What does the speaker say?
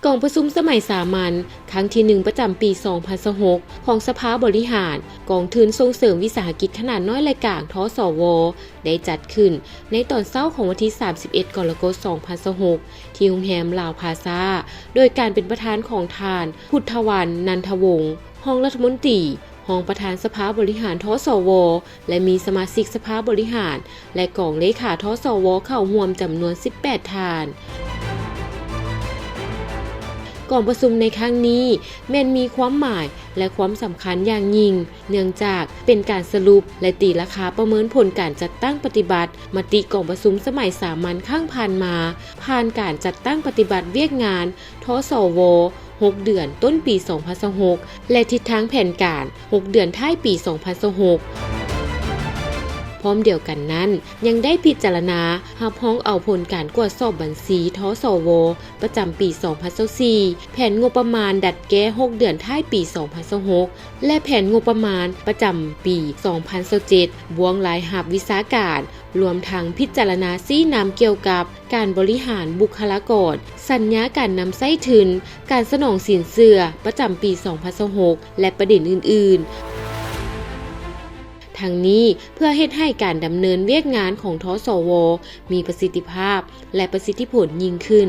ກອງປະຊຸມສະໄໝສາມັນຄັ້ງທີໜຶ່ງ ປະຈຳປີສອງພັນຊາວຫົກ ຂອງສະພາບໍລິຫານກອງທຶນສົ່ງເສີມວິສາຫະກິດຂະໜາດນ້ອຍ ແລະ ກາງ ທສວ ໄດ້ຈັດຂຶ້ນໃນຕອນເຊົ້າຂອງວັນທີສາມສິບເອັດ ກໍລະກົດ ສອງພັນຊາວຫົກ ທີ່ໂຮງແຮມລາວພາຊາ ໂດຍການເປັນປະທານຂອງທ່ານ ພຸດທະວັນ ນັນທະວົງ ຮອງລັດຖະມົນຕີ ຮອງປະທານສະພາບໍລິຫານ ທສວ ແລະ ມີສະມາຊິກສະພາບໍລິຫານ ແລະ ກອງເລຂາ ທສວ ເຂົ້າຮ່ວມຈຳນວນສິບແປດທ່ານ. ກອງປະຊຸມໃນຄັ້ງນີ້ແມ່ນມີຄວາມໝາຍ ແລະ ຄວາມສຳຄັນຢ່າງຍິ່ງ ເນື່ອງຈາກເປັນການສະຫຼຸບ ແລະ ຕີລາຄາປະເມີນຜົນການຈັດຕັ້ງປະຕິບັດມະຕິກອງປະຊຸມສະໄໝສາມັນຄັ້ງຜ່ານມາ, ຜ່ານການຈັດຕັ້ງປະຕິບັດວຽກງານ ທສວ ຫົກເດືອນຕົ້ນປີສອງພັນຊາວຫົກ ແລະ ທິດທາງແຜນການຫົກເດືອນທ້າຍປີສອງພັນຊາວຫົກ. ພ້ອມດຽວກັນນັ້ນ, ຍັງໄດ້ພິຈາລະນາຮັບຮອງເອົາຜົນການກວດສອບບັນຊີ ທສວ ປະຈຳປີສອງພັນຊາວສີ່, ແຜນງົບປະມານດັດແກ້ຫົກເດືອນທ້າຍປີສອງພັນຊາວຫົກ ແລະ ແຜນງົບປະມານປະຈຳປີສອງພັນຊາວເຈັດ ບ່ວງລາຍຮັບວິຊາການ, ລວມທັງພິຈາລະນາຊີ້ນຳກ່ຽວກັບການບໍລິຫານບຸກຄະລາກອນ, ສັນຍາການນຳໃຊ້ທຶນ, ການສະໜອງສິນເຊື່ອປະຈຳປີສອງພັນຊາວຫົກ ແລະ ປະເດັນອື່ນໆ. ທັງນີ້ເພື່ອເຮັດໃຫ້ການດຳເນີນວຽກງານຂອງ ທສວ ມີປະສິດທິພາບ ແລະ ປະສິດທິຜົນຍິ່ງຂຶ້ນ.